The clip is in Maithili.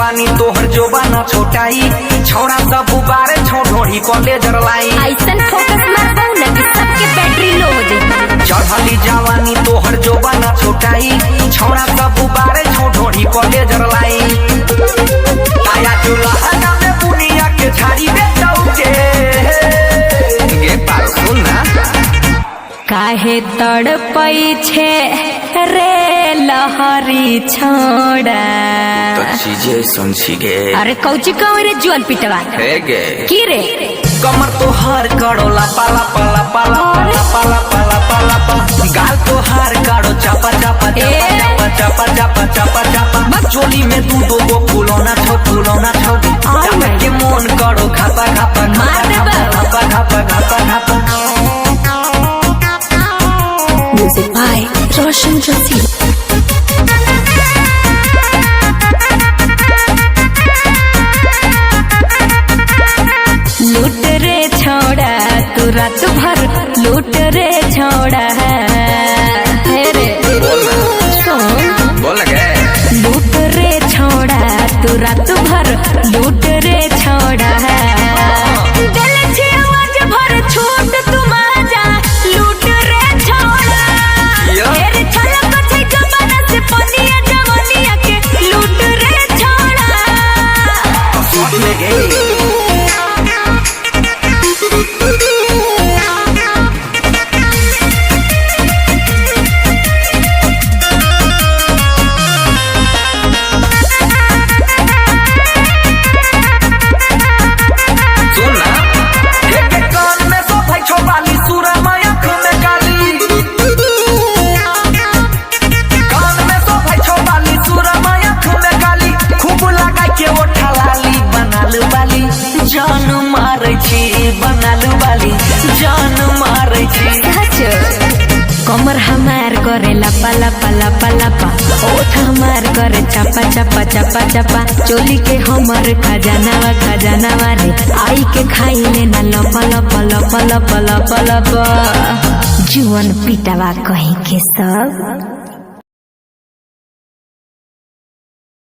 जवानी तोहर जोबाना छोटाई, छौड़ा सब उबारे छौ ढोढ़ी पर लेजर लाई। ऐसन फोकस मारबौ ना कि सबके बैटरी लो हो जाई। चढ़ली जवानी तोहर जोबाना छोटाई, छौड़ा सब उबारे छौ ढोढ़ी पर लेजर लाई। ताया चूल्हा में बुनिया के झाड़ी बेचौ के गे पारो सुन ना। काहे तड़पै छे रे लहरी छोड़ा? तो चीजें सुन गे। अरे कौची कहू रे जुअन पिटवा? हे गे। की रे? कमर तोहार करो लापा लापा लापा लापा लापा लापा लापा लापा, गाल तोहार करो चापा चापा चापा चापा चापा चापा चापा, चोली में दू दो गो फुलौना छौ फुलौना छौ, चापा के मोन करो खापा खापा मार देबौ। खापा खापा खापा खापा। Music by Roshan Rasila. लूट रे छोड़ा तू रात भर लूट रे छोड़ा, हे रे। बोल ना। सुन। बोल ना गे। लूट रे छोड़ा तू रात भर लूट रे छोड़ा, दिल छी आवाज भर छूट तू माजा लूट रे छोड़ा। यो। हे रे छलक छै जमाना से पनिया जवनिया के लूट रे छोड़ा। शॉट में गे। सुन ना, एक एक कान में सोफाई छो बाली, सूरमा आँख में काली। कान में सोफाई छो बाली, सूरमा आँख में काली, खूब लगा के ओठा लाली बनालू बाली जान मारै छी, बनालू बाली जान मारै छी। कमर हमार करे लपा लपा लपा लपा, ओठ हमार करे चपा चपा चपा चपा, चोली के हमर खजानावा खजानावा रे आई के खाई लेना लपा लपा लपा लपा लपा लपा, जुअन पिटावा कहीं के सब।